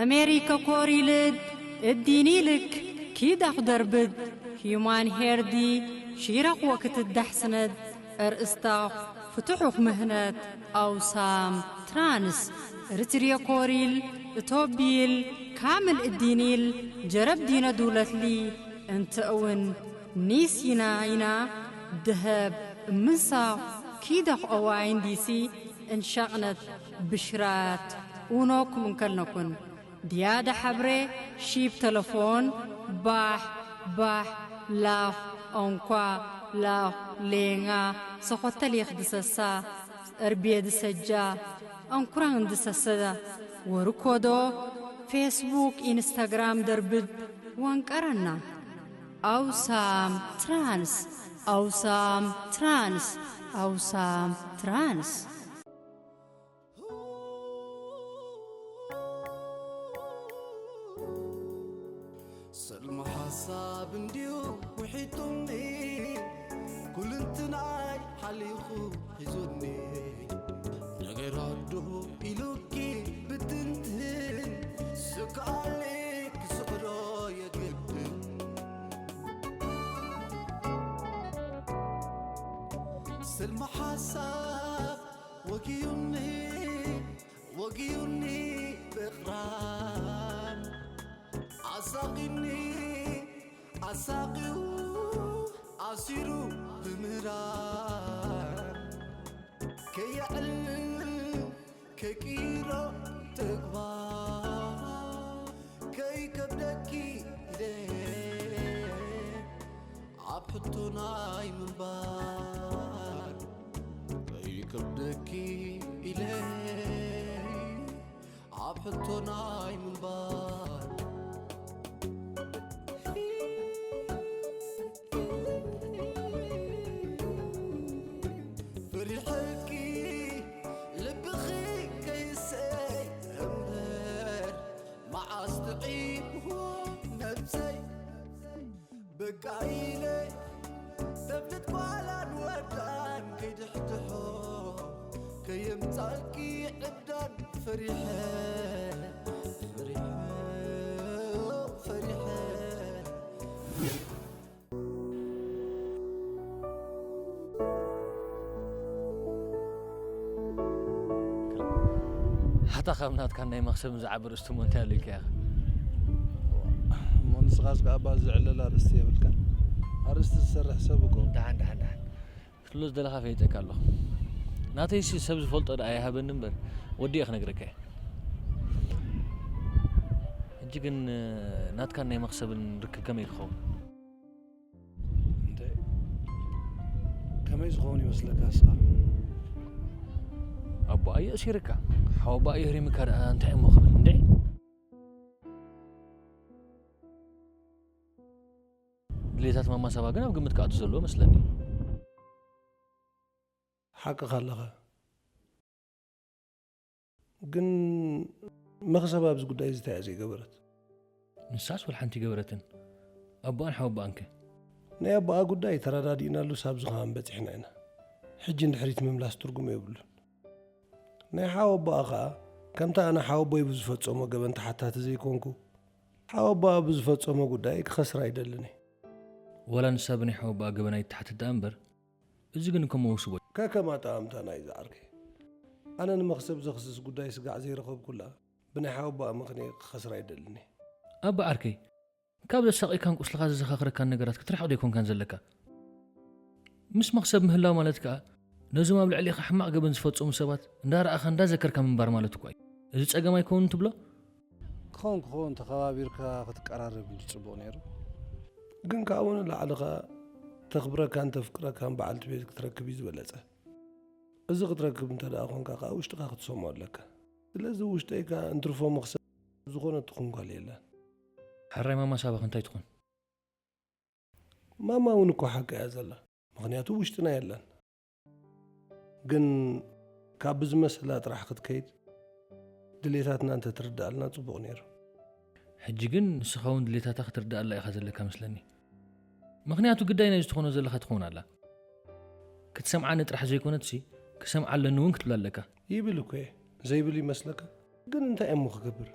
ኣሜሪከ ኮሪልድ እዲኒልክ ኪዳኽ ደርብድ ሂዩማን ሄርዲ ሺራኽ ወክትዳሕስነድ እርእስታኽ ፍትሑኽ ምህነት ኣውሳም ትራንስ ርትርየ ኮሪል እቶቢል ካምል እዲኒል ጀረብ ዲነ ዱለትሊ እንተእውን ኒስ ይናይና ደሀብ እምንሳኽ ኪዳኽ ኦዋይን ዲሲ እንሻቕነት ብሽራት ኡኖኩም እንከልነኩን ድያደ ሐብሬ ሺብ ተለፎን ባሕ ባሕ ላኽ ኦንኳ ላኽ ሌንጋ ሰኾተል የኽድሰሳ እርቤ ድሰጃ ኣንኩራን ድሰሰዳ ወርኮዶ ፌስቡክ ኢንስታግራም ደርብድ ወንቀረና ኣውሳም ትራንስ ኣውሳም ትራንስ ኣውሳም ትራንስ ሰልሚ ሓሳብ እንድዩ ውሒጡኒ ኩልንትናይ ሓሊኹ ሒዙኒ ነገራት ዶ ኢሉኪ ብትንትን ስክኣለይ ክስዕሮ የግድን ስልሚ ሓሳብ ወጊዩኒ ወጊዩኒ ብቕራን ኣሳቒኒ ኣሳቒዩ ኣሲሩ ብምህራን ከየዕልል ከይቅይሮ ተግባር ከይከብደኪ ኢለ ኣብ ሕቶ ናይ ምንባር ከይከብደኪ ኢለ ኣብ ሕቶ ናይ ምንባር ፈሪሐኪ ልብኺ ከይሰይ እምበር መዓስ ጥዒምዎ ነብሰይ በቃ ኢለ ተብልት ጓላን ወዳን ከይድሕድሖ ከየምጻልኪ ዕብዳን ፈሪሐ ፈሪሐ ፈሪሐ ሓታ ካብ ናትካን ናይ መኽሰብን ዝዓቢ ኣርእስቲ እሞ እንታይ ኣሎ ኢልካያ ኢኻ? እሞ ንስኻስ ከኣ ባዚ ዝዕለል ኣርእስቲ የብልካን። ኣርእስቲ ዝሰርሕ ሰብ እኮ። ደሓን ደሓን ደሓን ክትብሎ ዝደለኻ ፈሊጠካ ኣለኹ። ናተይሲ ሰብ ዝፈልጦ ደኣ ይሃበኒ እምበር ወዲኤ ክነግረካ እየ። ሕጂ ግን ናትካን ናይ መኽሰብን ርክብ ከመይ ክኸውን? እንታይ ከመይ ዝኸውን ይመስለካ እስኻ? ኣቦኣ የእሲርካ ሓወቦኣ የህሪምካ ደኣ እንታይ እሞ ክብል እንድዒ? ድሌታት ማማ ሳባ ግን ኣብ ግምት ክኣቱ ዘለዎ መስለኒ። ሓቅኻ ኣለኻ። ግን መኽሰብ ኣብዚ ጉዳይ እዚ እንታይ እያ ዘይገበረት? ንሳስ ወላ ሓንቲ ኣይገበረትን። ኣቦኣን ሓወቦኣንከ? ናይ ኣቦኣ ጉዳይ ተረዳዲእናሉስ ኣብዚ ከማን በጺሕና ኢና። ሕጂ ንድሕሪት ምምላስ ትርጉም የብሉን። ናይ ሓወቦኣ ከኣ ከምታ ኣነ ሓወቦይ ብዝፈጸሞ ገበን ተሓታቲ ዘይኮንኩ፣ ሓወቦኣ ብዝፈጸሞ ጉዳይ ክኸስር ኣይደልን እየ። ወላ ንሳ ብናይ ሓወቦኣ ገበን ኣይትሓተት ደኣ እምበር፣ እዚ ግን እኮ መወስቦ እዩ። ከከም ኣጠማምታና እዩ ዝዓርከይ። ኣነ ንመኽሰብ ዘኽስስ ጉዳይ ስጋዕ ዘይረኸብኩላ ብናይ ሓወቦኣ ምኽንያት ክኸስር ኣይደልን እየ። ኣባ ዓርከይ፣ ካብ ዘሳቕየካን ቁስልኻ ዘዘኻኽረካን ነገራት ክትርሕቕ ዶ ኣይኮንካን ዘለካ? ምስ መኽሰብ ምህላው ማለት ከኣ ነዞም ኣብ ልዕሌኻ ሕማቕ ገበን ዝፈጸሙ ሰባት እንዳረኣኻ እንዳዘከርካ ምንባር ማለት እኳ እዩ። እዚ ጸገም ኣይከውንን ትብሎ? ክኸውን ክኸውን ተኸባቢርካ ክትቀራረብ እንጂ ጽቡቕ ነይሩ። ግን ካብኡ ንላዕሊ ኸኣ ተኽብረካን ተፍቅረካን በዓልቲ ቤት ክትረክብ እዩ ዝበለጸ። እዚ ክትረክብ እንተ ደኣ ኾንካ ኸኣ ውሽጥኻ ክትሰምዖ ኣለካ። ስለዚ ውሽጠይ ከኣ እንትርፎ መኽሰብ ዝኾነት ትኹን ጓል የላን። ሕራይ ማማ ሳባኽ እንታይ ትኾን? ማማ እውን እኮ ሓቂ እያ ዘላ፣ ምኽንያቱ ውሽጥና የላን። ግን ካብ ብዝመስላ ጥራሕ ክትከይድ ድሌታትና እንተ ትርድኣልና ጽቡቕ ነይሩ። ሕጂ ግን ንስኻ እውን ድሌታታ ክትርድኣላ ኢኻ ዘለካ መስለኒ። ምኽንያቱ ግዳይ ናይ ዝትኾኖ ዘለኻ ትኸውን ኣላ። ክትሰምዓኒ ጥራሕ ዘይኮነትሲ ክሰምዓ ኣለኒ እውን ክትብላ ኣለካ። ይብል እኮ እየ። ዘይብል ይመስለካ? ግን እንታይ እሞ ክገብር?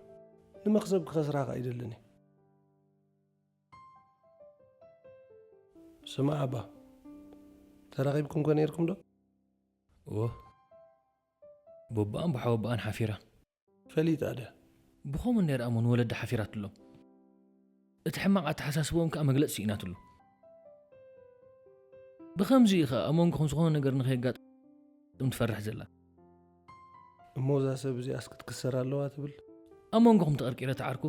ንመኽሰብ ክኸስራኻ ኣይደልን እየ። ስማዕ ኣባ፣ ተራኺብኩም ከ ነይርኩም ዶ? እወ፣ ቦቦኣን ብሓወቦኣን ሓፊራ። ፈሊጣ ድያ? ብኸምኡ ነይራ እሞ ንወለዳ ሓፊራትሎም። እቲ ሕማቕ ኣተሓሳስብኦም ከኣ መግለጺ ስኢናትሉ። ብኸምዚ እዩ ከኣ ኣብ መንጎኹም ዝኾነ ነገር ንኸየጋጥም ትፈርሕ ዘላ። እሞ እዛ ሰብ እዚኣስ ክትክሰር ኣለዋ ትብል? ኣብ መንጎኹም ተቐርቂረ ትዓርኩ፣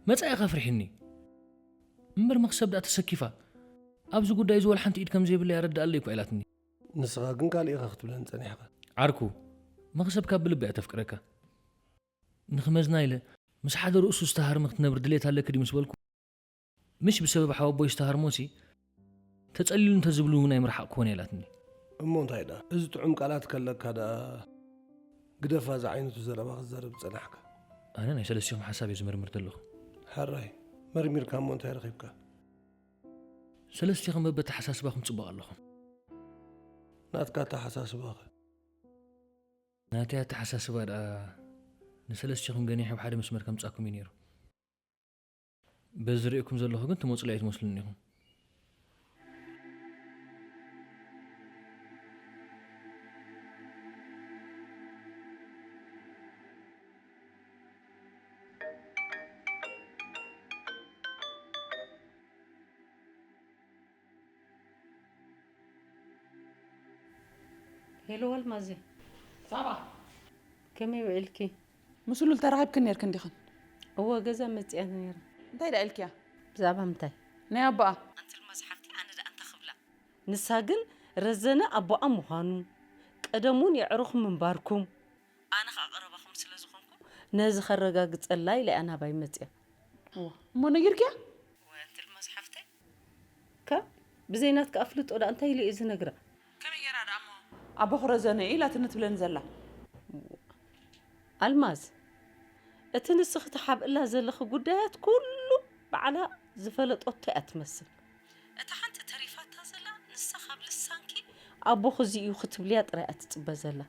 መጻኢኻ ኣፍሪሕኒ። እምበር መኽሰብ ደኣ ተሰኪፋ፣ ኣብዚ ጉዳይ እዚ ወላ ሓንቲ ኢድ ከም ዘይብለይ ኣረድኣለይ እኳ ኢላትኒ። ንስኻ ግን ካልእ ኢኻ ክትብለኒ ጸኒሕካ። ዓርኩ፣ መኽሰብ ካብ ብልቢ እያ ተፍቅረካ። ንኽመዝና ኢለ፣ ምስ ሓደ ርእሱ ዝተሃርመ ክትነብር ድሌት ኣለኪ ድዩ ምስ በልኩ፣ ምሽ ብሰበብ ሓወቦይ ዝተሃርሞሲ፣ ተጸሊሉ እንተዝብሉ እውን ኣይምርሓቕክዎን እያ ኢላትኒ። እሞ እንታይ ደኣ? እዚ ጥዑም ቃላት ከለካ ደኣ ግደፋ፣ እዚ ዓይነቱ ዘረባ ክትዘርብ ዝጸናሕካ። ኣነ ናይ ሰለስቲኹም ሓሳብ እየ ዝምርምር ዘለኹ። ሕራይ፣ መርሚርካ እሞ እንታይ ረኺብካ? ሰለስቲኹም በበተሓሳስባኹም ጽቡቕ ኣለኹም። ናትካ ኣተሓሳስባኸ? ናተይ ኣተሓሳስባ ደኣ ንሰለስቲኹም ገኒሐ ኣብ ሓደ መስመር ከምጻኩም እዩ ነይሩ። በዚ ዝርእየኩም ዘለኹ ግን ትመጹለይ ኣይትመስሉን ኢኹም። ሄሎ ኣልማዝ። ሳባ። ከመይ ውዒልኪ? ምስ ሉል ተራኺብክን ነይርክን ዲኽን? እወ፣ ገዛ መጺኣ ነይረ። እንታይ ደኣ ኢልክያ? ብዛዕባ ምንታይ? ናይ ኣቦኣ። ኣንቲ ኣልማዝ ሓፍተይ፣ ኣነ ደኣ እንታይ ክብላ? ንሳ ግን ረዘነ ኣቦኣ ምዃኑ፣ ቀደም እውን የዕሩኽ ምንባርኩም፣ ኣነ ኸኣ ቀረባኹም ስለ ዝኾንኩ፣ ነዚ ከረጋግጸላ ኢለ እያ ናባይ መጺኣ። እዋ፣ እሞ ነጊርክያ? እወ፣ ኣንቲ ኣልማዝ ሓፍተይ። ከ ብዘይ ናትካ ኣፍልጦ ደኣ እንታይ ኢለ እየ ዝነግራ? ከመይ ገይራ ደኣ እሞ? ኣቦኺ ረዘነ እዩ ኢላትኒ ትብለኒ ዘላ። ኣልማዝ፣ እቲ ንስኺ ትሓብእላ ዘለኺ ጉዳያት ኩሉ ባዕላ ዝፈለጠቶ እያ ትመስል። እታ ሓንቲ ተሪፋታ ዘላ ንሳ ካብ ልሳንኪ ኣቦኺ እዚ እዩ ክትብልያ ጥራይ እያ ትጽበ ዘላ።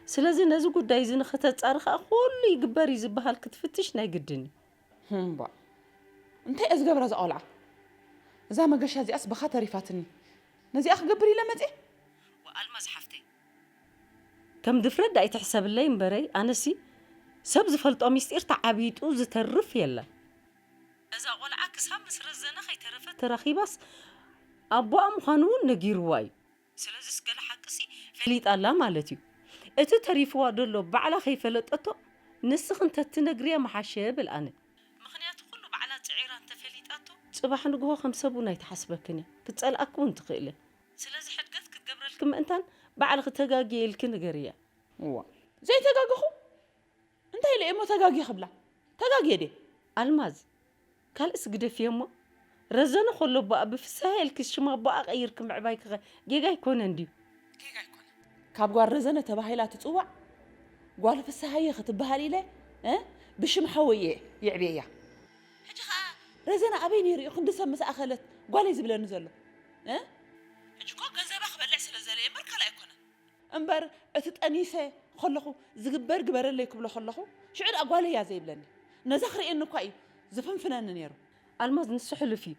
ስለዚ ነዚ ጉዳይ እዚ ንኽተጻሪ ኸኣ ኩሉ ይግበር እዩ ዝበሃል ክትፍትሽ ናይ ግድን እዩ። እምባ፣ እንታይ እየ ዝገብራ እዛ ቆልዓ? እዛ መገሻ እዚኣስ ብኻ ተሪፋትኒ። ነዚኣ ክገብር ኢለ መጽየ? ወኣልማዝ ሓፍተይ፣ ከም ድፍረት ዳኣ ኣይትሕሰብለይ እምበረይ፣ ኣነሲ ሰብ ዝፈልጦ ሚስጢር ተዓቢጡ ዝተርፍ የለን። እዛ ቆልዓ ክሳብ ምስ ረዘነ ከይተረፈት ተራኺባስ ኣቦኣ ምዃኑ እውን ነጊርዋ እዩ። ስለዚስ ገለ ሓቅሲ ፈሊጣ ኣላ ማለት እዩ። እቲ ተሪፍዋ ደሎ ባዕላ ከይፈለጠቶ ንስኺ እንተትነግርያ ምሓሸ እብል ኣነ። ምኽንያቱ ኩሉ ባዕላ ጽዒራ እንተፈሊጣቶ፣ ጽባሕ ንግሆ ከም ሰብ እውን ኣይትሓስበክን እያ። ክትጸልኣኪ እውን ትኽእል እያ። ስለዚ ሕድገት ክትገብረልኪ ምእንታን ባዕልኺ ተጋግየ ኢልኪ ንገርያ። እዋ፣ ዘይተጋገኹ? እንታይ ኢለ እየ እሞ ተጋግየ ክብላ? ተጋግየ ድየ? ኣልማዝ፣ ካልእስ ግደፍዮ እሞ፣ ረዘነ ከሎ ኣቦኣ ብፍስሃየ ኢልኪ ሽም ኣቦኣ ቀይርኪ ምዕባይኪኸ ጌጋ ኣይኮነን ድዩ? ጌጋ ኣይኮነን። ካብ ጓል ረዘነ ተባሂላ ትጽዋዕ ጓል ፍስሃየ ክትበሃል ኢለ፣ እ፣ ብሽም ሓወይ እየ የዕብየያ። ሕጂ ኸኣ ረዘነ ኣበይ ነይሩ እዩ ክንዲ ሰብ ምስ ኣኸለት ጓለይ ዝብለኒ ዘሎ? እ? ሕጂ እኮ ገንዘባ ክበልዕ ስለ ዘለ እምበር ካልእ ኣይኮነን። እምበር እቲ ጠኒሰ ከለኹ ዝግበር ግበረለይ ክብሎ ከለኹ ሽዑ ደኣ ጓለይ እያ ዘይብለኒ። ነዛ ክርእየኒ እኳ እዩ ዝፍንፍነኒ ነይሩ። ኣልማዝ፣ ንሱ ሕሉፍ እዩ።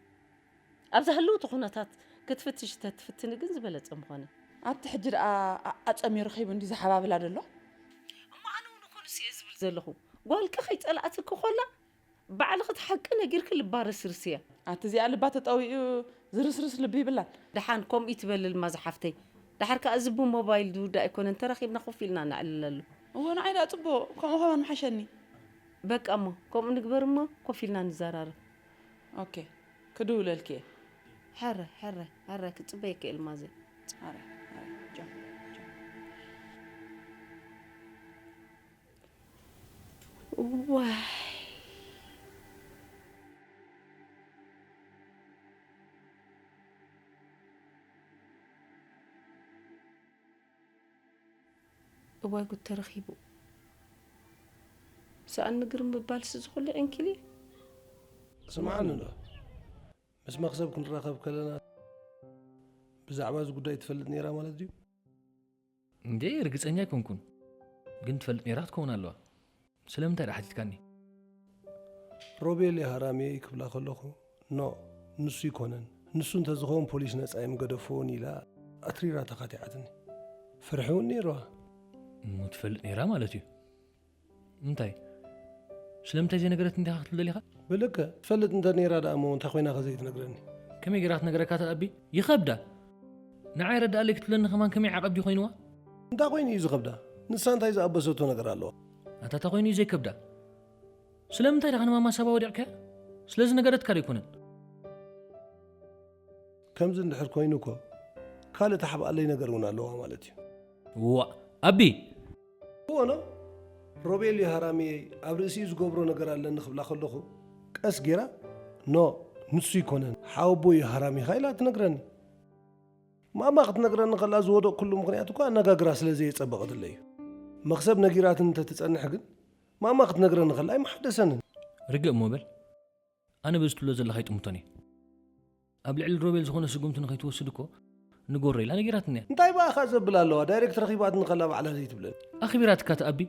ኣብዛ ህልውቲ ኩነታት ክትፍትሽ ተትፍትኒ ግን ዝበለጸ ምኾነ። ኣቲ ሕጂ ደኣ ኣ-፣ ኣጸሚሩ ኸይቡ እንዲ ዝሓባብላ ደሎ። እሞ ኣነ እውን እኮ ንሱ እየ ዝብል ዘለኹ። ጓልኪ ከይጸልኣትኪ ኮላ ባዕልኺ እቲ ሓቂ ነጊርኪ ልባ ርስርስ እያ። ኣቲ እዚኣ ልባ ተጠዊኡ ዝርስርስ ልቢ ይብላን። ደሓን ከምኡ ይትበል ኣልማዝ ሓፍተይ። ደሓር ከኣ እዚ ብሞባይል ዝውዳእ ኣይኮነን፣ ተራኺብና ኮፍ ኢልና ነዕልለሉ። እወ፣ ንዓይ ደኣ ጽቡቕ፣ ከምኡ ከማን ምሓሸኒ። በቃ እሞ ከምኡ ንግበር እሞ ኮፍ ኢልና ንዘራረብ። ኦኬ፣ ክድውለልኪ እየ። ሕረ፣ ሕረ፣ ሕረ፣ ክጽበየኪ እየ ኣልማዘይ። ኣረ፣ ኣረ፣ ጆ፣ ጆ። እዋይ። እዋይ ጉድ ተረኺቡ። ሰኣን ምግር ምባልስ እዚ ኩሉ ዕንኪልየ? ስምዓኒ እንዶ፣ ምስ መኽሰብ ክንራኸብ ከለና ብዛዕባ እዚ ጉዳይ ትፈልጥ ነይራ ማለት ድዩ? እንዴ፣ ርግጸኛ ኣይኮንኩን፣ ግን ትፈልጥ ነይራ ክትከውን ኣለዋ። ስለምንታይ ደኣ ሓቲትካኒ? ሮቤል የሃራምየይ ክብላ ከለኹ፣ ኖ፣ ንሱ ይኮነን፣ ንሱ እንተዝኸውን ፖሊስ ነጻ እዮም ገደፍዎን ኢላ ኣትሪራ ተኻቲዓትኒ። ፍርሒ እውን ነይርዋ። እሞ ትፈልጥ ነይራ ማለት እዩ። እንታይ? ስለምንታይ ዘይነገረትኒ ዲኻ ክትብል ደሊኻ? ብልክዕ፣ ትፈልጥ እንተ ነይራ ደኣ እሞ እንታይ ኮይና ከ ዘይትነግረኒ? ከመይ ገይራ ክትነግረካ ተኣቢ? ይኸብዳ። ንዓይ ረዳኣለይ ክትብለኒ ከማን ከመይ ዓቐብ ድዩ ኮይንዋ? እንታይ ኮይኑ እዩ ዝኸብዳ? ንሳ እንታይ ዝኣበሰቶ ነገር ኣለዋ? ኣታ እንታይ ኮይኑ እዩ ዘይከብዳ? ስለምንታይ ደኣ ንማማ ሳባ ወዲቕካያ? ስለ ዝነገረትካ ዶ ኣይኮነን? ከምዚ እንድሕር ኮይኑ እኮ ካልእ ተሓብኣለይ ነገር እውን ኣለዋ ማለት እዩ። ዋእ፣ ኣቢ! እወ ኖ፣ ሮቤል እዩ ሃራሚየይ፣ ኣብ ርእሲኡ ዝገብሮ ነገር ኣለኒ ክብላ ከለኹ፣ ቀስ ጌራ፣ ኖ፣ ንሱ ይኮነን፣ ሓወቦ እዩ ሃራሚኻ ኢላ ትነግረኒ። ማማ ክትነግረኒ ከላ ዝወደቕኩሉ ምኽንያት እኳ ኣነጋግራ ስለ ዘየጸበቐትለይ እዩ። መኽሰብ ነጊራትኒ እንተትጸንሕ ግን፣ ማማ ክትነግረኒ ከላ ኣይምሓደሰንን። ርግእ እሞ በል። ኣነ በዚ ትብሎ ዘለኻ ኣይጥምቶን እየ። ኣብ ልዕሊ ሮቤል ዝኾነ ስጉምቲ ንኸይትወስድ እኮ ንጎሮ ኢላ ነጊራትኒ እያ። እንታይ ብኣኻ ዘብል ኣለዋ? ዳይሬክት ረኺባትኒ ከላ ባዕላ ዘይትብለኒ። ኣኽቢራትካ ትኣቢ?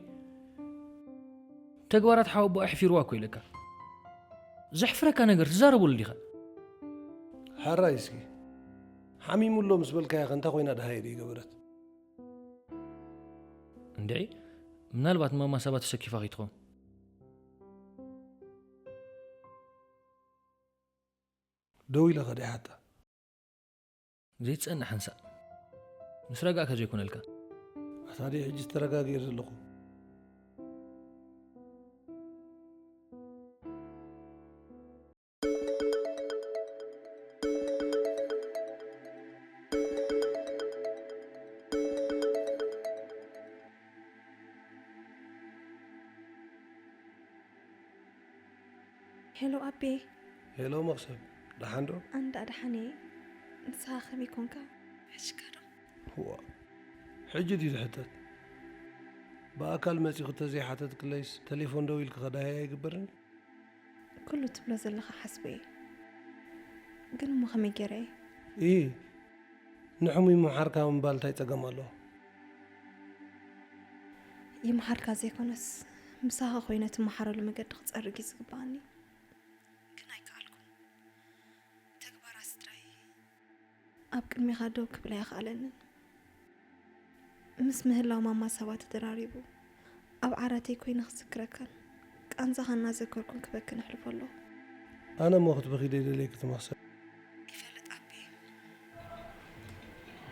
ተግባራት ሓወቦኣ ኣሕፊርዋ እኮ ኢለካ። ዘሕፍረካ ነገር ትዛረበሉ ዲኻ? ሕራይ እስኪ። ሓሚሙ ኣሎ ምስ በልካያ ከ እንታይ ኮይና ደሃየ ደይገበረት? እንድዒ፣ ምናልባት ማማ ሳባ ተሰኪፋ ከይትኸውን። ደው ኢለ ከ ደይሓታ? ዘይትጸንሕ ሓንሳእ። ምስ ረጋእካ ዘይኮነልካ። ኣታ ደይ ሕጂ ተረጋጊኤ ዘለኹ። ሄሎ ኣቤ። ሄሎ መኽሰብ፣ ደሓን ዶ? ኣንዳ ደሓን እየ። ንስኻ ከመይ ኮንካ? ሕሽካ ዶ? እዋ፣ ሕጂ ድዩ ዝሕተት? ብኣካል መጺኹ ተዘይሓተትክለይስ፣ ቴሌፎን ደው ኢልኪ ከዳህያ ኣይግበርን? ኩሉ ትብሎ ዘለኻ ሓስቦ እየ። ግን እሞ ከመይ ገይረ እየ? እይ፣ ንሕሙይ ምምሓርካ ምባል እንታይ ጸገም ኣለዎ? ይምሓርካ ዘይኮነስ፣ ምሳኻ ኮይነ ትመሓረሉ መገዲ ክጸርግ እዩ ዝግበኣኒ። ግን ኣይከኣልኩን። ተግባራት ስድራይ ኣብ ቅድሜኻ ደው ክብል ኣይኸኣለንን። ምስ ምህላው ማማ ሳባ ተደራሪቡ፣ ኣብ ዓራተይ ኮይነ ክዝክረካን ቃንዛኻ እናዘከርኩን ክበክን ኣሕልፎ ኣለኹ። ኣነ እሞ ክትበኺ ደይደለየኪ ትመኽሰብ። ይፈልጥ ኣቤ።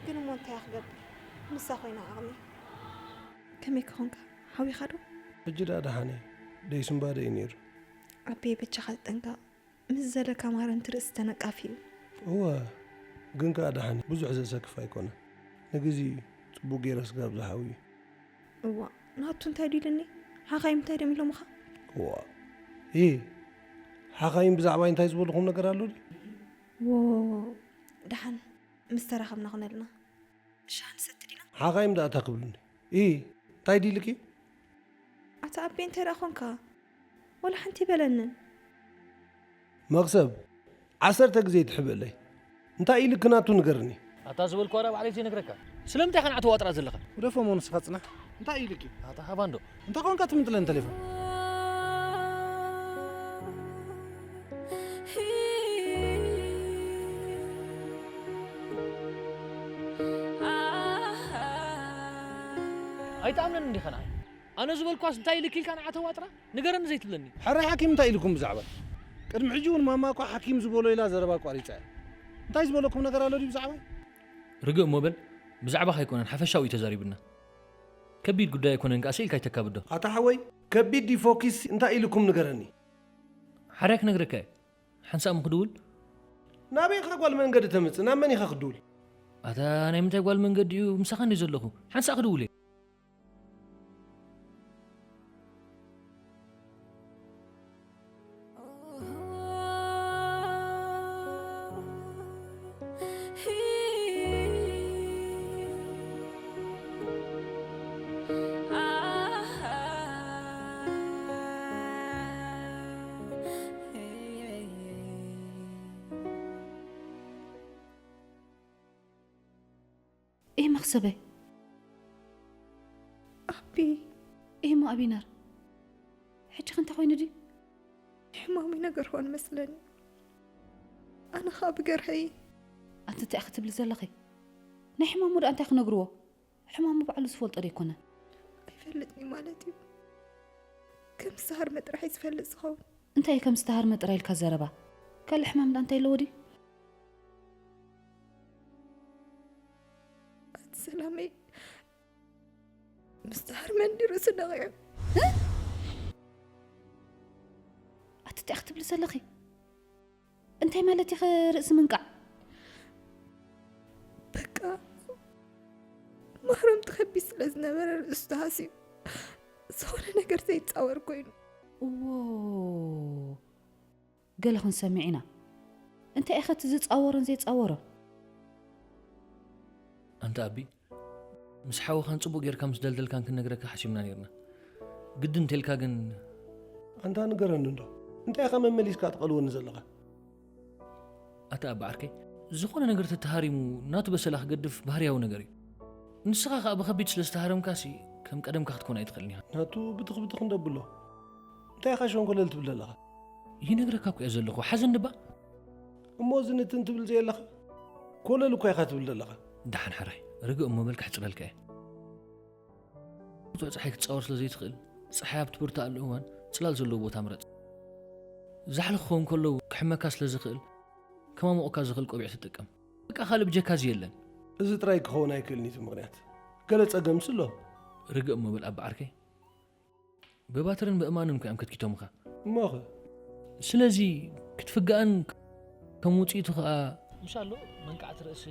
ግን እሞ እንታይ እየ ክገብር? ንሳ ኮይና ዓቕሚ። ከመይ ክኾንካ? ሓዊኻ ዶ? ሕጂ ደኣ ደሓን እየ። ደይስንባደ እዩ ነይሩ። ኣቤ በጃኻ ተጠንቀቕ። ምስ ዘለካ ማረንቲ ርእሲ ተነቃፊ እዩ። እወ፣ ግን ከኣ ደሓን እዩ። ብዙሕ ዘሰክፍ ኣይኮነን። ንግዜኡ እዩ። ጽቡቕ ገይረ ስጋብ ዝሓዊ እዩ። እዋ፣ ናቱ እንታይ ድዩ ኢልኒ? ሓኻይም እንታይ ድዮም ኢሎምኻ? እዋ። እ፣ ሓኻይም ብዛዕባይ እንታይ ዝበልኹም ነገር ኣሎ ድዩ? ዎ፣ ደሓን ምስ ተራኸብና ኾነልና። ሻሂ ንሰቲ ዲና? ሓኻይም ደኣ እንታይ ክብሉኒ? እ፣ እንታይ ድዩ ኢልኪ? ኣታ ኣቤ እንታይ ደኣ ኾንካ? ወላ ሓንቲ ኣይበለንን። መኽሰብ፣ ዓሰርተ ግዜ ትሕብእለይ። እንታይ ኢልኪ ናቱ ንገርኒ። ኣታ ዝበልኩዋ ደኣ ባዕለይ ዘይነግረካ። ስለምንታይ ኢኻ ንዓተዋጥራ ዘለኻ? ግደፎ እሞ ንስኻ ጽናሕ። እንታይ ኢልኪ? ኣታ ሃባንዶ። እንታይ ኮንካ ትምጥለን ቴሌፎን? ኣይትኣምነን እንዲኻ ንዓይ። ኣነ ዝበልኳስ እንታይ ኢልኪ ኢልካ ንዓተዋጥራ? ንገረኒ ዘይትብለኒ። ሕራይ ሓኪም እንታይ ኢልኩም ብዛዕባይ? ቅድሚ ሕጂ እውን ማማ እኳ ሓኪም ዝበሎ ኢላ ዘረባ ኣቋሪጻ እያ። እንታይ ዝበለኩም ነገር ኣሎ ድዩ ብዛዕባይ? ርግእ እሞ በል፣ ብዛዕባኻ ኣይኮነን፣ ሓፈሻዊ እዩ ተዛሪብና። ከቢድ ጉዳይ ኣይኮነን፣ ከኣ ስኢልካ ኣይተካብዶ። ኣታ ሓወይ፣ ከቢድ ድዩ ፎኪስ እንታይ ኢልኩም ንገረኒ። ሓራይ ክነግረካ እየ። ሓንሳእ እሞ ክድውል። ናበይ ኢኻ ጓል መንገዲ ተምጽእ? ናብ መን ኢኻ ክትድውል? ኣታ ናይ ምንታይ ጓል መንገዲ እዩ? ምሳኻ እንድየ ዘለኹ። ሓንሳእ ክድውል እየ። ኤ መኽሰበይ። ኣቢ። ኤማ ኣቢነር። ሕጂ ከ እንታይ ኮይኑ ድዩ? ሕማሙ ይነገርዎ ንመስለኒ። ኣነ ኸኣ ብገርሀይ። ኣንቲ እንታይ ኢኺ ትብሊ ዘለኺ? ናይ ሕማሙ ደኣ እንታይ ክነግርዎ? ሕማሙ ባዕሉ ዝፈልጦ ዶ ኣይኮነን? ኣይፈልጥን ማለት እዩ። ከም ዝተሃርመ ጥራሕ እዩ ዝፈልጥ ዝኸውን። እንታይ እዩ ከም ዝተሃርመ ጥራይ ኢልካ ዘረባ? ካልእ ሕማም ደኣ እንታይ ኣለዎ ድዩ? ኣቲ ሰላመይ፣ ምስ ተሃርመ እንዲ ርእሱ ነቒዑ። ኣቲ እንታይ ኢኺ ትብሊ ዘለኺ? እንታይ ማለት ኢኺ ርእሲ ምንቃዕ? በቃ ማህረምቲ ከቢድ ስለ ዝነበረ ርእሱ ተሃስዩ ዝኾነ ነገር ዘይጻወር ኮይኑ። እዎ፣ ገለ ክንሰምዕ ኢና። እንታይ ኢኺ እቲ ዝጻወሮን ዘይጻወሮን? ኣንታ ኣቢ፣ ምስ ሓውኻን ጽቡቕ ጌርካ ምስ ደልደልካን ክንነግረካ ሓሲብና ኔርና። ግድን እንተልካ ግን ኣንታ ንገረኒ እንዶ፣ እንታይ ኢኻ መመሊስካ ትቐልወኒ ዘለኻ? ኣታ ኣባ ዓርከይ፣ ዝኾነ ነገር ተተሃሪሙ ናቱ በሰላ ክገድፍ ባህርያዊ ነገር እዩ። ንስኻ ከኣ ብኸቢድ ስለ ዝተሃረምካሲ ከም ቀደምካ ክትኮን ኣይትኽእልን ኢኻ። ናቱ ብትኽ ብትኽ እንደብሎ። እንታይ ኢኻ ሸንኮለል ትብል ዘለኻ? ይነግረካ እኮ እየ ዘለኹ፣ ሓዘን ድባ? እሞ እዚ ንትን ትብል ዘየለኻ? ኮለል እኳ ኢኻ ትብል ዘለኻ። ደሓን ሕራይ፣ ርግእ እሞ በል ክሕጽረልካ እየ። ብርቱዕ ጸሓይ ክትጻወር ስለ ዘይትኽእል፣ ጸሓይ ኣብ ትብርትኣሉ እዋን ጽላል ዘለዎ ቦታ ምረጽ። ዛሕሊ ክኸውን ከሎ ክሕመካ ስለ ዝኽእል፣ ከማሙቕካ ዝኽእል ቆቢዕ ትጥቀም። በቃ ካልእ ብጀካ እዚ የለን። እዚ ጥራይ ክኸውን ኣይክእልን እዩ እቲ ምኽንያት። ገለ ጸገምሲ ኣሎ። ርግእ እሞ በል ኣባ ዓርከይ። ብባትርን ብእማንን እኮ እዮም ከትኪቶምኻ። እሞኸ? ስለዚ ክትፍጋእን ከም ውጽኢቱ ኸኣ ምሻሎ መንቃዕቲ ርእሲ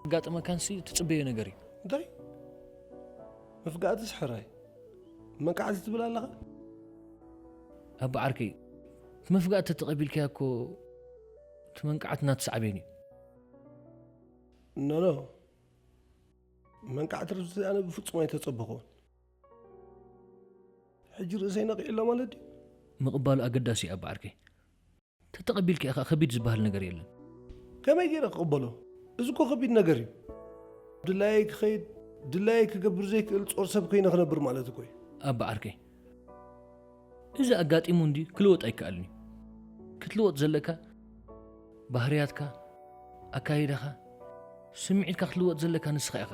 ኣጋጥመካንሲ ትጽበዮ ነገር እዩ። እንታይ? መፍጋእትስ ሕራይ? መንቃዕቲ ትብል ኣለኻ? ኣባ ዓርከይ፣ እቲ መፍጋእቲ ተተቐቢልካዮ እኮ እቲ መንቃዕቲ ናትሳዕቤን እዩ። ኖ፣ ኖ። መንቃዕቲ ርእሲ ኣነ ብፍጹም ኣይተጸበኹን። ሕጂ ርእሰይ ነቒዑ ኣሎ ማለት ድዩ? ምቕባሉ ኣገዳሲ እዩ ኣባ ዓርከይ። ተተቐቢልካዮ ኸኣ ከቢድ ዝበሃል ነገር የለን። ከመይ ገይረ ክቕበሎ? እዚ እኮ ከቢድ ነገር እዩ። ድላየይ ክኸይድ፣ ድላየይ ክገብር ዘይክእል ጾር ሰብ ኮይነ ክነብር ማለት እኮ እዩ። ኣባ ዓርከይ፣ እዚ ኣጋጢሙ እንድዩ ክልወጥ ኣይከኣልን እዩ። ክትልወጥ ዘለካ ባህርያትካ፣ ኣካይዳኻ፣ ስምዒትካ ክትልወጥ ዘለካ ንስኻ ኢኻ።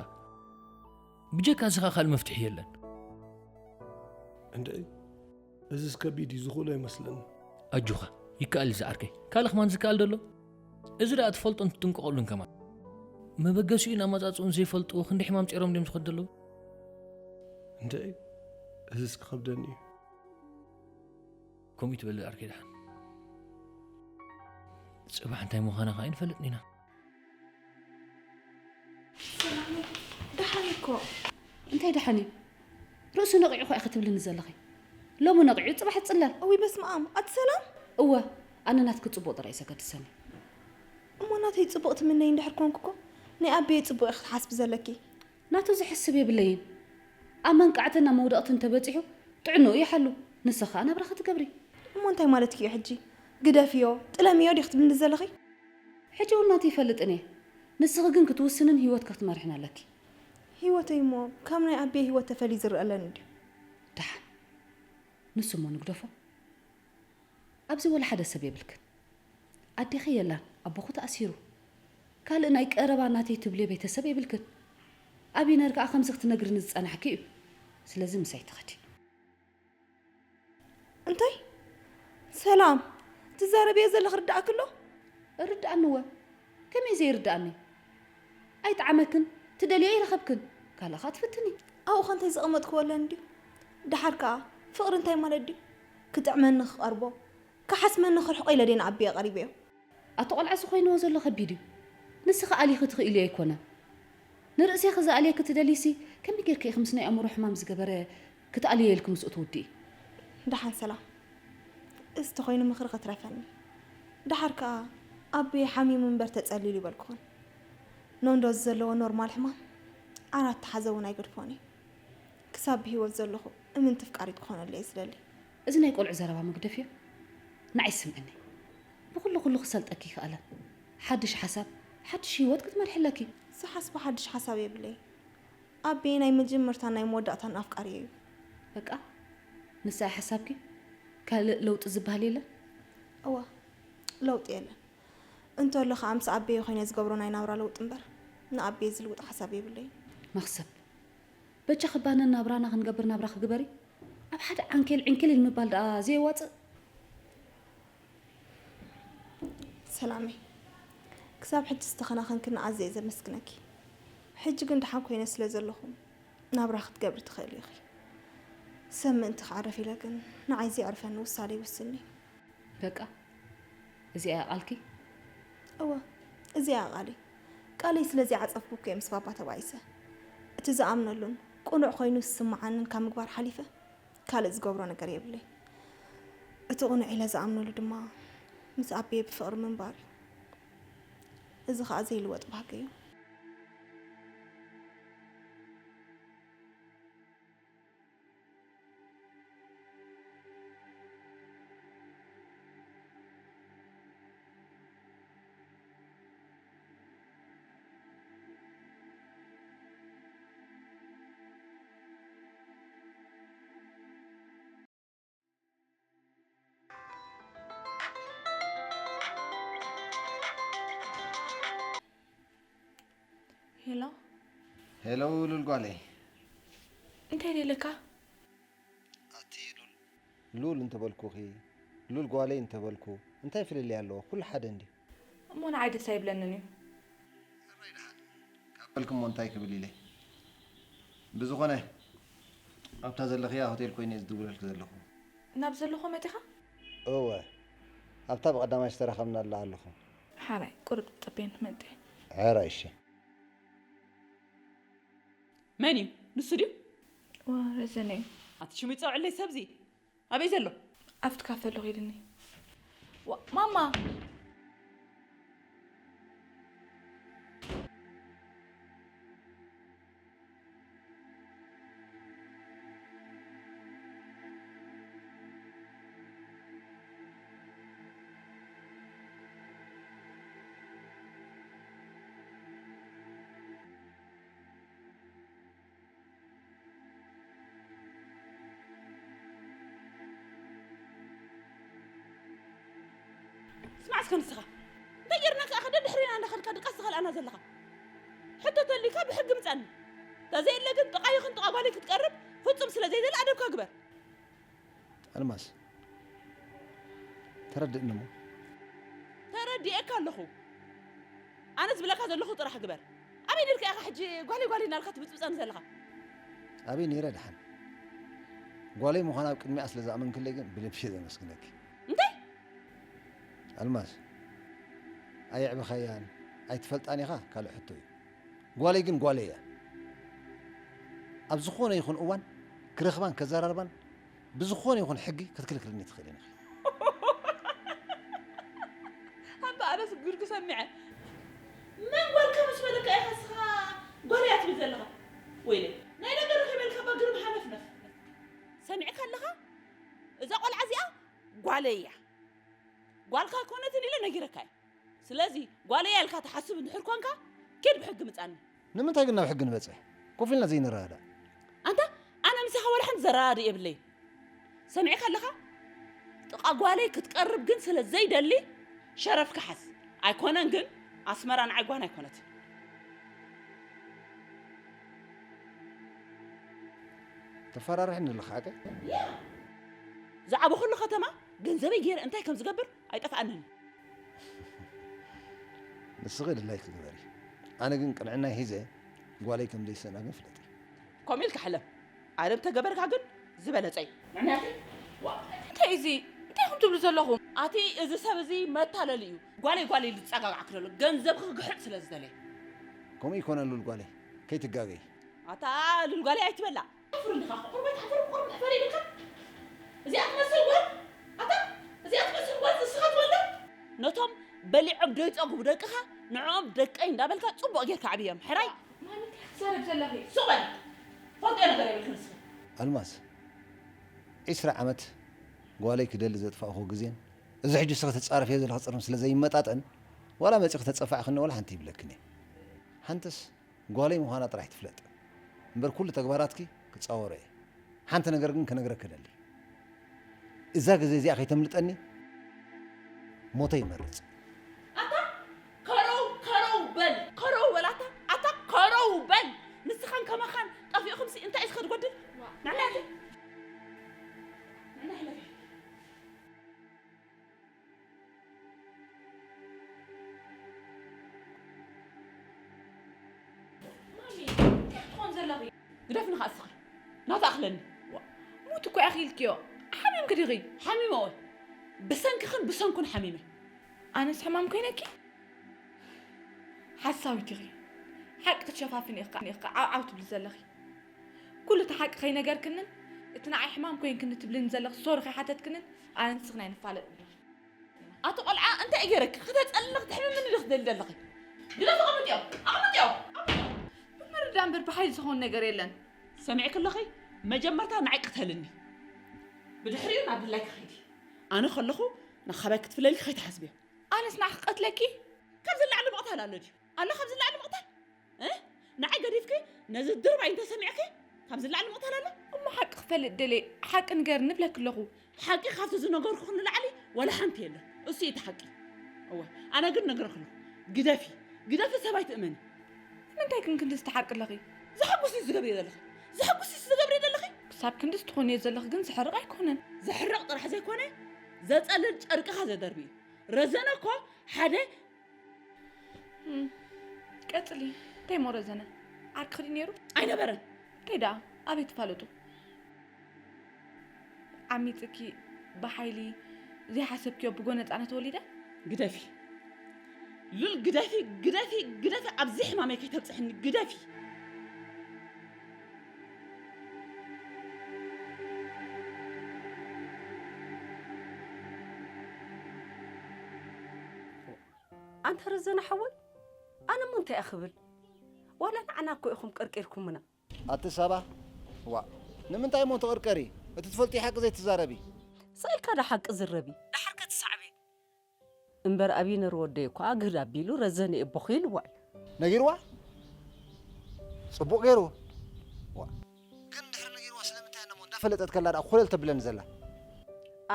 ብጀካ እዚ ኸኣ ካልእ መፍትሒ የለን። እንድዒ፣ እዝስ ከቢድ እዩ፣ ዝኽእሎ ኣይመስለኒ። ኣጆኻ፣ ይከኣል እዩ ዝዓርከይ። ካልእ ከማን ዝከኣል ዶ ኣሎ? እዚ ደኣ ትፈልጦን ትጥንቀቐሉን ከማን። መበገሲኡን ኣመጻጽኡን ዘይፈልጥዎ ክንደይ ሕማም ጼሮም ድዮም ዝኸዱ ዘለዉ? እንድዒ፣ እዝስ ክኸብደኒ እዩ። ከምኡ ትበል ዓርከይ ደሓን። ጽባሕ እንታይ ምዃና ኸኣ ኣይንፈልጥን ኢና። ሰላመይ፣ ደሓን እኮ። እንታይ ደሓን እዩ? ርእሱ ነቒዑ እኮ ኢኺ ትብልኒ ዘለኺ። ሎሚ ነቒዑ፣ ጽባሕ ይጽለል። እውይ፣ በስመ ኣብ። ኣቲ ሰላም? እወ፣ ኣነ ናትኪ ጽቡቕ ጥራይ እዩ ዘገድሰኒ። እሞ ናተይ ጽቡቕ ትምነይ እንድሕር ኮንኩ እኮ፣ ናይ ኣበየ ጽቡቕ ኢኺ ክትሓስቢ ዘለኪ። ናቱ ዝሕስብ የብለይን። ኣብ መንቃዕትን ኣብ መውደቕትን ተበጺሑ፣ ጥዕንኡ ይሓሉ። ንስኺ ኸኣ ናብራኺ ትገብሪ። እሞ እንታይ ማለትኪ እዩ ሕጂ? ግደፍዮ፣ ጥለምዮ ዲኺ ትብልኒ ዘለኺ? ሕጂ እውን ናቱ ይፈልጥን እየ። ንስኺ ግን ክትውስንን ህይወትኪ ክትመርሕን ኣለኪ። ህይወተይ እሞ ካብ ናይ ኣቤ ህይወት ተፈልዩ ዝረኣለኒ ድዩ? ደሓን። ንሱ እሞ ንግደፎ። ኣብዚ ወላ ሓደ ሰብ የብልክን። ኣዴኺ የላን፣ ኣቦኺ ተኣሲሩ። ካልእ ናይ ቀረባ ናተይ ትብልዮ ቤተሰብ የብልክን። ኣቢነር ከኣ ከምዚ ክትነግርኒ ዝጸናሕኪ እዩ። ስለዚ ምሳይ ትኸዲ። እንታይ? ሰላም፣ ትዛረብዮ ዘለኺ ርድኣኪ ኣሎ? እርድኣኒ እወ። ከመይ ዘይርድኣኒ? ኣይጠዓመክን፣ ትደልዮ ኣይረኸብክን። ካልእ ኸኣ ትፍትኒ። ኣብኡ ኸ እንታይ ዘቐመጥክዎ ኣለኒ ድዩ? ደሓር ከኣ ፍቕሪ እንታይ ማለት ድዩ? ክጥዕመኒ ክቐርቦ፣ ክሓስመኒ ክርሕቆ ኢለ ድየ ንኣቢየ ቀሪበዮ? ኣቲ ቆልዓ እዚ ኮይንዎ ዘሎ ከቢድ እዩ። ንስኺ ኣሊኺ ትኽእልዮ ኣይኮነን። ንርእሴኺ ዝኣልየኪ ትደልይሲ፣ ከመይ ጌርኪ ኢኺ ምስ ናይ ኣእምሮ ሕማም ዝገበረ ክትኣልዮ ኢልኪ ምስኡ ትውድኢ? ደሓን ሰላም። እዚ ተኾይኑ ምኽሪ ከትረፈኒ። ደሓር ከኣ ኣቢ ሓሚሙ እምበር ተጸሊሉ ይበልኩኽን። ኖንዶ እዚ ዘለዎ ኖርማል ሕማም ዓራት ተሓዘ እውን ኣይገድፎን እዩ። ክሳብ ብህይወት ዘለኹ እምንቲ ፍቃሪት ክኾነሉ እየ ዝደሊ። እዚ ናይ ቆልዑ ዘረባ ምግደፍዮ ንዓይ ይስምዐኒ። ብኹሉ ኩሉ ክሰልጠኪ ይኽኣለን። ሓድሽ ሓሳብ፣ ሓድሽ ህይወት ክትመርሒ ኣለኪ። ዝሓስቦ ሓድሽ ሓሳብ የብለይ። ኣቤ ናይ መጀመርታን ናይ መወዳእታን ኣፍቃሪየ እዩ። በቃ፣ ንሳ እያ ሓሳብኪ? ካልእ ለውጢ ዝበሃል የለን? እዋ፣ ለውጢ የለን። እንተሎ ከዓ ምስ ኣቤየ ኮይነ ዝገብሮ ናይ ናብራ ለውጢ እምበር፣ ንኣቤየ ዝልውጥ ሓሳብ የብለይን። መኽሰብ፣ በጃ ክባነን ናብራና ክንገብር ናብራ ክግበሪ? ኣብ ሓደ ዓንኬል ዕንኬል ምባል ደኣ ዘየዋጽእ? ሰላመይ፣ ክሳብ ሕጂ ዝተኸናኸንክኒ ኣዝየ እየ ዘመስግነኪ። ሕጂ ግን ደሓን ኮይነ ስለ ዘለኹ፣ ናብራ ክትገብሪ ትኽእሊ ኢኺ። ሰብ ምእንቲ ክዕርፍ ኢለ ግን፣ ንዓይ ዘየዕርፈኒ ውሳኔ ይውስን እየ። በቃ፣ እዚኣ እያ ቃልኪ? እወ፣ እዚኣ እያ ቃለይ። ቃለይ ስለ ዘይዓጸፍኩ እኮ እየ ምስ ባባ ተባኢሰ። እቲ ዝኣምነሉን ቅኑዕ ኮይኑ ዝስምዓንን ካብ ምግባር ሓሊፈ፣ ካልእ ዝገብሮ ነገር የብለይን። እቲ ቅኑዕ ኢለ ዝኣምነሉ ድማ ምስ ኣቤየ ብፍቕሪ ምንባር እዩ። እዚ ኸኣ ዘይልወጥ ባህጊ እዩ። ሄሎ። ሄሎ ሉል ጓለይ። እንታይ ደለካ? ኣቲ ሉል፣ ሉል እንተበልኩኺ፣ ሉል ጓለይ እንተበልኩ እንታይ ፍልልይ ኣለዎ? ኩሉ ሓደ እንድዩ። እሞ ንዓይ ደስ ኣይብለንን እዩ። ሕራይ ደሓን ካብ በልክሞ እንታይ ክብል ኢለ። ብዝኾነ ኣብታ ዘለኽያ ሆቴል ኮይነ እየ ዝድውለልኪ ዘለኹ። ናብ ዘለኹ መጢኻ? እወ፣ ኣብታ ብቐዳማይ ዝተራኸብናላ ኣለኹ። ሓራይ ቁሩብ ጠብየኒ ክመጽእ እየ። ሕራይ እሺ። መን እዩ? ንሱ ድዩ? እዋ፣ ረዘነ እዩ። ኣቲ ሽሙ ይጸውዕለይ ሰብዚ። ኣበይ ዘሎ? ኣብቲ ካፈ ኣሎ ኺድኒ። ዋ፣ ማማ! ስማዕ እስከ ንስኻ፣ እንታይ ጌርናካ ኢኻ ደድሕሪና እንዳኸድካ ድቃስ ዝኸልኣና ዘለኻ? ሕቶ ተልዩካ ብሕጊ ምጻኒ። ተዘየለ ግን ጥቓ ይኹን ጥቓ ጓለይ ክትቀርብ ፍጹም ስለ ዘይደሊ ኣደብካ ግበር። ኣልማዝ፣ ተረድእኒ እሞ። ተረዲኤካ ኣለኹ። ኣነ ዝብለካ ዘለኹ ጥራሕ ግበር። ኣበይ ነርካ ኢኻ ሕጂ ጓለይ ጓለይ እናልካ ትብጽብጸኒ ዘለኻ? ኣበይ ነይረ ደሓን? ጓለይ ምዃና ኣብ ቅድሚኣ ስለ ዝኣመንክለይ ግን ብልቢ እየ ዘመስግነኪ። እንታይ? ኣልማዝ፣ ኣየዕበኻያን ኣይትፈልጣን ኢኻ ካልእ ሕቶ እዩ። ጓለይ ግን ጓለይ እያ። ኣብ ዝኾነ ይኹን እዋን ክረኽባን ከዘራርባን ብዝኾነ ይኹን ሕጊ ክትክልክልኒ ትኽእልን ኢኺ። ኣንታ ኣነስ ጉድ ክሰምዐ። መን ጓልካ ምስ በለካ ኢኻ እስኻ ጓለይ እያ ትብል ዘለኻ? ወይለይ፣ ናይ ነገር ከይበልካ እባ ግርም ሃነፍነፍ። ሰሚዕካ ኣለኻ? እዛ ቆልዓ እዚኣ ጓለይ እያ። ጓልካ ኣይኮነትን ኢለ ነጊረካ እየ። ስለዚ ጓለይ እያ ኢልካ ትሓስብ እንድሕር ኮንካ፣ ኪድ ብሕጊ ምጻኒ። ንምንታይ ግን ናብ ሕጊ ንበጽሕ? ኮፍ ኢልና ዘይንረዳዳእ? ኣንታ ኣነ ምሳኻ ወላ ሓንቲ ዘረዳድእ የብለይን። ሰሚዕካ ኣለኻ? ጥቓ ጓለይ ክትቀርብ ግን ስለ ዘይደሊ ሸረፍካ ሓዝ። ኣይኮነን ግን ኣስመራ ንዓይ ጓና ኣይኮነትን። ተፈራርሕኒ ኣለኻ ሓቀይ? ያ! ዝዓበኹሉ ከተማ ገንዘበይ ገይረ እንታይ ከም ዝገብር ኣይጠፍኣንን። ንስኺ ድላይኪ ግበሪ። ኣነ ግን ቅንዕናይ ሒዘ ጓለይ ከም ዘይስእና ግን ፍለጢ። ከምኡ ኢልካ ሕለም። ኣደብ ተገበርካ ግን ዝበለጸ እዩ። ምኽንያቱ ዋ፣ እንታይ እዚ? እንታይ ኢኹም ትብሉ ዘለኹም? ኣቲ እዚ ሰብ እዚ መታለሊ እዩ። ጓለይ ጓለይ ኢሉ ዝጸጋጋዓኪ ዘሎ ገንዘብኪ ክግሕጥ ስለ ዝደለየ። ከምኡ ይኮነ ሉል ጓለይ፣ ከይትጋገይ። ኣታ ሉል ጓለይ ኣይትበላ። ሓፍር እንዲኻ፣ ቁርበት ሓፍር፣ ቁርብ ሕፈር ይብልካ። እዚኣ ትመስል ጓል፣ ኣታ፣ እዚኣ ትመስል ጓል ንስኻ ትወልዳ? ነቶም በሊዖም ደይጸግቡ ደቅኻ፣ ንዕኦም ደቀይ እንዳበልካ ጽቡቕ ጌርካ ኣዕብዮም። ሕራይ? ማሚ፣ እንታይ ክትዛረብ ዘለኺ? ሱቕ በል። ፈልጦ ነገር የብልክን ንስኺ። ኣልማዝ፣ ዒስራ ዓመት ጓለይ ክደሊ ዘጥፋእኹ ግዜን፣ እዚ ሕጂ ንስኺ ትጻረፍዮ ዘለኺ ጽርፊን ስለ ዘይመጣጠን፣ ዋላ መጺኺ ተጸፋዕክኒ ዋላ ሓንቲ ይብለክን እየ። ሓንትስ ጓለይ ምዃና ጥራሕ ትፍለጥ እምበር፣ ኩሉ ተግባራትኪ ክጻወሮ እየ። ሓንቲ ነገር ግን ክነግረኪ እደሊ። እዛ ግዜ እዚኣ ከይተምልጠኒ። ሞተ ይመርጽ። ኣታ ከረው ከረው በል ከረው በል ኣታ ኣታ ከረው በል። ንስኻን ከማኻን ጠፊእኹምሲ እንታይ እዩ ዝኸድ ጎድል? ናዕናዕቲ ናዕናዕለፊ ማሚ እንታይ ክትኾን ዘለኺ? ግደፍኒ ከኣ እስኺ ናትኣኽለኒ። ሙት እኮ ኢኺ ኢልክዮ። ሓሚምኪ ዲኺ? ሓሚመ ወይ ብሰንክኽን ብሰንኩን ሓሚመ። ኣነስ ሕማም ኮይነኪ? ሓሳዊት ኢኺ። ሓቂ ክትሸፋፍኒ ኢኻ ኢኻ ዓውዓው ትብሊ ዘለኺ። ኩሉ እቲ ሓቂ ከይነገርክንን እቲ ንዓይ ሕማም ኮይንክኒ ትብልኒ ዘለኺ ሶሪ ከይሓተትክንን ኣነ ንስኽን ኣይንፋለጥ። ኣቲ ቆልዓ እንታይ ገይረኪ? ክተጸልኽ ትሕምምኒ ዶ ክትደሊ ዘለኺ? ግደፍ ኣቕምጥዮ ኣቕምጥዮ። ብምርዳ እምበር ብሓይሊ ዝኸውን ነገር የለን። ሰሚዕኪ ኣለኺ? መጀመርታ ንዓይ ቅተልኒ፣ ብድሕሪኡ ናብ ድላይኪ ኸይዲ። ኣነ ከለኹ ንኻባይ ክትፍለልኪ ከይትሓስብዮ። ኣነስ ንዓኺ ክቐትለኪ? ካብዚ ላዕሊ ምቕታል ኣሎ ድዩ? ኣሎ ካብዚ ላዕሊ ምቕታል? እ? ንዓይ ገዲፍኪ ነዚ ድርባይ እንተሰሚዕኪ ካብዚ ላዕሊ ምቕታል ኣሎ? እሞ ሓቂ ክፈልጥ ደልየ ሓቂ ንገርኒ እብለኪ ኣለኹ። ሓቂ ካብቲ ዝነገርኩኺ ንላዕሊ ዋላ ሓንቲ የለን። እሱ እዩ እቲ ሓቂ። እወ፣ ኣነ ግን ነግረኪ ኣለኹ። ግደፊ፣ ግደፊ ሰብ ኣይትእመኒ። ንምንታይ ግን ክንድዚ ትሓርቂ ኣለኺ? ዘሐጉስ እዩ ዝገብርዮ ዘለኺ። ዘሐጉስ እዩ ዝገብርዮ ዘለኺ። ክሳብ ክንድዚ ትኾንዮ ዘለኺ ግን ዘሕርቕ ኣይኮነን። ዘሕርቕ ጥራሕ ዘይኮነ ዘጸልል ጨርቅኻ ዘደርቢ እዩ። ረዘነ እኮ ሓደ ቀጽሊ። እንታይ እሞ ረዘነ? ዓርክኺ ድዩ ነይሩ? ኣይነበረን። እንታይ ደኣ? ኣበይ ትፋለጡ? ዓሚጽኪ ብሓይሊ ዘይሓሰብክዮ ብጎነጻነት ወሊደ? ግደፊ ሉል ግደፊ ግደፊ ግደፊ ኣብዚ ሕማመይ ከይተብጽሕኒ ግደፊ። ኣንታ ረዘነ ሓወይ ኣነ እሞ እንታይ እየ ክብል ዋላ ንዓና እኮ ኢኹም ቀርቂርኩምና ኣቲ ሳባ ዋእ ንምንታይ እሞ ትቕርቀሪ እቲ ትፈልጥዮ ሓቂ ዘይትዛረቢ ስቕ ኢልካ ዶ ሓቂ ዝረቢ ደሓር ከ ትሳዕቤ እምበር ኣቢነር ወደይ እኳ ግህድ ኣቢሉ ረዘነ እየ ቦኺ ኢልዋ እዩ ነጊርዋ ጽቡቕ ገይሩ ዋእ ግን ድሕሪ ነጊርዋ ስለምንታይ እሞ እንዳፈለጠት ከላ ደኣ ኮለል ተብለኒ ዘላ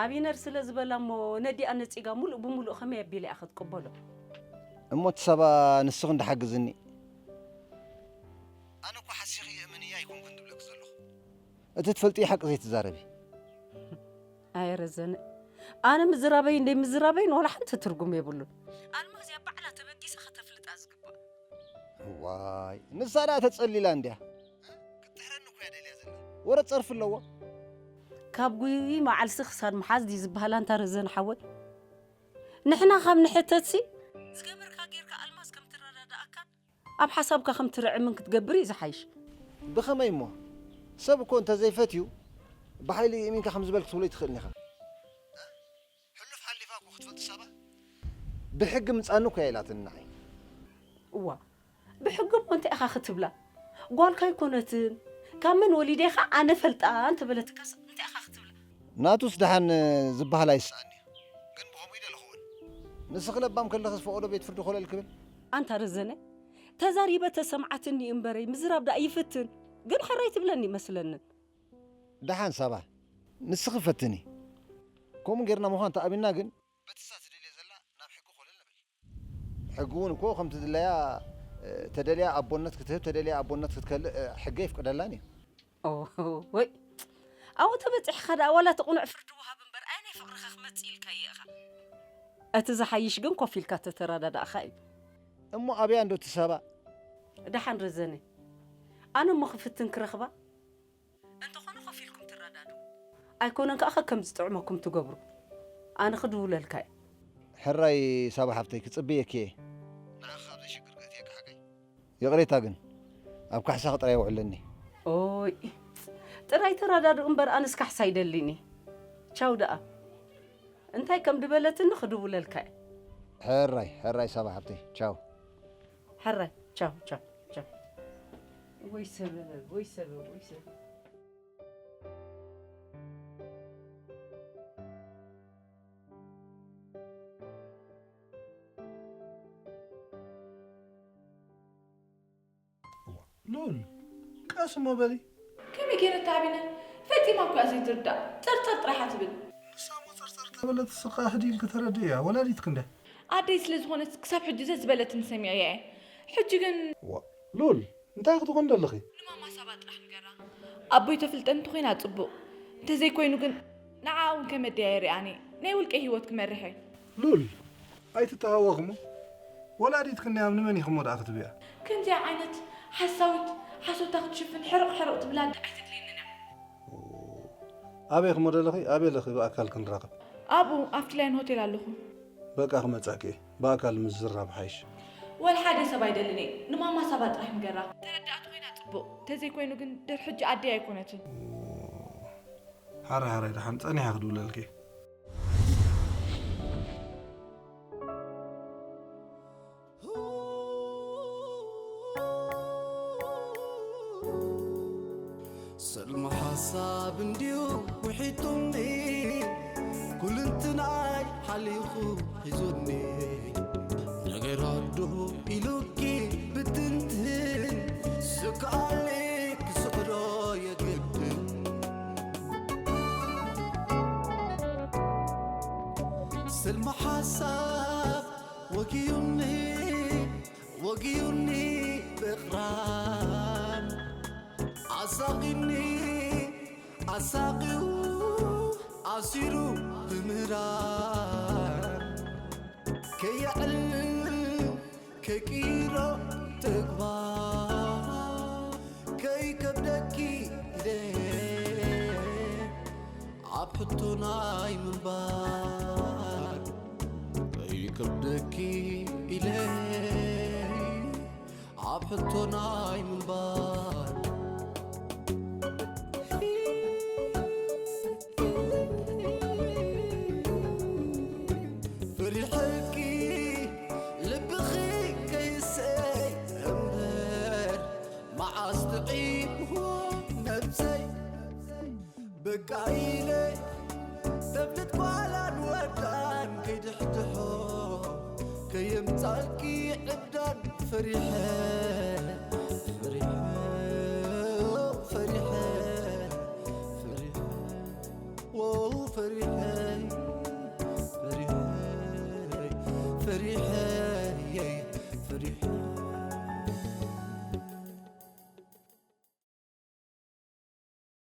ኣቢነር ስለ ዝበላ እሞ ነዲኣ ነጺጋ ሙሉእ ብሙሉእ ከመይ ኣቢለ እያ ክትቅበሎ እሞ እቲ ሳባ ንስኺ እንዳሓግዝኒ ኣነ እኮ ሓሲኺ የእምንያ ኣይኮንኩን ዝብለኪ ዘለኹ እቲ ትፈልጥዮ ሓቂ ዘይትዛረቢ ኣየ ረዘነ ኣነ ምዝራበይን ደይ ምዝራበይን ዋላ ሓንቲ ትርጉም የብሉን ኣልማዝ እያ ባዕላ ተበጊሳ ከተፍልጣ ዝግባእ ዋይ ንሳ ደኣ ተጸሊላ እንድያ ክትጥሕረኒ እኮ እያ ደልያ ዘላ ወረ ጸርፊ ኣለዎ ካብ ጉይይ መዓልሲ ክሳድ መሓዝ ድዩ ዝበሃል ኣንታ ረዘነ ሓወይ ንሕና ካብ ንሕተትሲ ዝገበርካ ጌርካ ኣልማዝ ከም ትረዳድኣካን ኣብ ሓሳብካ ከም ትርዕምን ክትገብር እዩ ዝሓይሽ። ብኸመይ እሞ? ሰብ እኮ እንተዘይፈትዩ ብሓይሊ እሚንካ ከም ዝበል ክትብሎ ኣይትኽእልን ኢኻ። ሕሉፍ ሓሊፋ እኮ ክትፈልጥ ሳባ ብሕጊ ምጻኒ እኮ እያ ኢላትኒ ንዓይ። እዋ ብሕጊ እሞ እንታይ ኢኻ ክትብላ? ጓልካ ኣይኮነትን ካብ መን ወሊደ ኢኻ ኣነ ፈልጣ እንተበለትካስ እንታይ ኢኻ ክትብላ? ናቱስ ደሓን ዝበሃል ኣይስኣን እዩ ግን ብኸምኡ ኢለ ኣለኹ እውን ንስኺ ለባም ከለኺ ዝፈቐዶ ቤት ፍርዲ ኮለል ክብል ኣንታ ረዘነ ተዛሪበ ተሰምዓትኒ እምበረይ ምዝራብ ደኣ ይፍትን ግን ሕራይ ትብለኒ ይመስለንን ደሓን ሳባ ንስኺ ፈትኒ ከምኡ ጌርና ምዃን ተኣቢና ግን በቲ እሳ ትደልዮ ዘላ ናብ ሕጊ ኮለል ንበል ሕጊ እውን እኮ ከም ትድለያ ተደልያ ኣቦነት ክትህብ ተደልያ ኣቦነት ክትከልእ ሕጊ ኣይፍቅደላን እዩ ወይ ኣብኡ ተበፂሕኻ ደኣ ዋላ እቲ ቁኑዕ ፍርዲ ወሃብ እምበር ኣይ ናይ ፍቕርኻ ክመፅእ ኢልካዮ ኢኻ እቲ ዝሓይሽ ግን ኮፍ ኢልካ ተተረዳዳእኻ እዩ እሞ ኣብያ እንዶ እቲ ሳባ ደሓን ረዘነ ኣነ እሞ ክፍትን ክረኽባ እንተኾነ ኮፍ ኢልኩም ትረዳድኡ ኣይኮነን ከዓ ከከም ዝጥዕመኩም ትገብሩ ኣነ ክድውለልካ እየ ሕራይ ሳባ ሓፍተይ ክፅብየኪ እየ ንዓኻ ካብ ዘይሽግር ከእትየካ ሓቀይ ይቕሬታ ግን ኣብ ካሕሳኺ ጥራይ ኣውዕለኒ። ኦይ ጥራይ ተረዳድኡ እምበር ኣነስ ካሕሳ ኣይደሊን እየ። ቻው ደኣ እንታይ ከም ድበለትኒ ክድውለልካ እየ። ሕራይ ሕራይ ሳባ ሓብተይ ቻው። ሕራይ ቻው ቻው ቻው። ወይ ሰበብ ወይ ሰበብ ወይ ሰበብ። ሉል ቀስ እሞ በሊ። ከመይ ገይረ ተኣቢነ? ፈጺማ እኮ እያ ዘይትርዳእ። ጸርጸር ጥራሓ ትብል። ንሳ እሞ ጸርጸር እታ ዝበለት ስኻ ሕዲል ክተረድእያ ወላዲት ክንደ ኣደይ ስለ ዝኾነት ክሳብ ሕጂ ዘዝበለትን ሰሚዐያ እየ። ሕጂ ግን ዋ ሉል እንታይ ክትኾን ደለኺ? ንማማ ሳባ ጥራሕ ንገራ። ኣቦይ ተፍልጠኒ እንተኾይና ጽቡቕ፣ እንተዘይኮይኑ ግን ንዓኣ እውን ከም ኣደይ ኣይሪኣን እየ። ናይ ውልቀይ ህይወት ክመርሕ እየ። ሉል ኣይትተሃወኽሞ። ወላዲት ክንደይ ኣብ ንመን ኢኽሞ ደኣ ክትብያ? ከምዚኣ ዓይነት ሓሳዊት ሓሶታ ክትሽፍን ሕርቕ ሕርቕ ትብል ኣደ ኣይተድልየንን እያ። ኣበይ ክሞ ደለኺ? ኣበይ ኣለኺ ብኣካል ክንራኸብ? ኣብኡ ኣብቲ ላይን ሆቴል ኣለኹ። በቃ ክመጻኪ እየ። ብኣካል ምዝራብ ሓይሽ። ወላ ሓደ ሰብ ኣይደልን እየ። ንማማ ሳባ ጥራሕ ንገራ። ተረዳእቲ ኮይና ጽቡቕ። ተዘይኮይኑ ግን ድሕሪ ሕጂ ኣደይ ኣይኮነትን። ሓራይ ሓራይ ደሓን ጸኒሓ ክድውለልኪ። ሰልሚ ሓሳብ እንድዩ ውሒጡኒ ኩልንትናይ ሓሊኹ ሒዙኒ ነገር ኣዱ ኢሉኪ ብትንትን ስክኣሊ ክስዕሮ የግድን ስልሚ ሓሳብ ወጊዩኒ ወጊዩኒ ብቕራን ኣሳቒኒ ኣሳቒዩ ኣሲሩ ብምህራን ከየዕል ከይቅይሮ ተግባር ከይከብደኪ ኢለ ኣብ ሕቶ ናይ ምንባር ከይከብደኪ ኢለ ኣብ ሕቶ ናይ ምንባር ፈሪሐኪ ልብኺ ከይሰይ እምበር መዓስ ጥዒምዎ ነብሰይ በቃ ኢለ ተብልት ጓላን ወዳን ከይድሕድሖ ከየምጻልኪ ዕብዳን ፈሪሐ ፈሪሐ ፈሪሐ ፈሪሐ ወው ፈሪሐ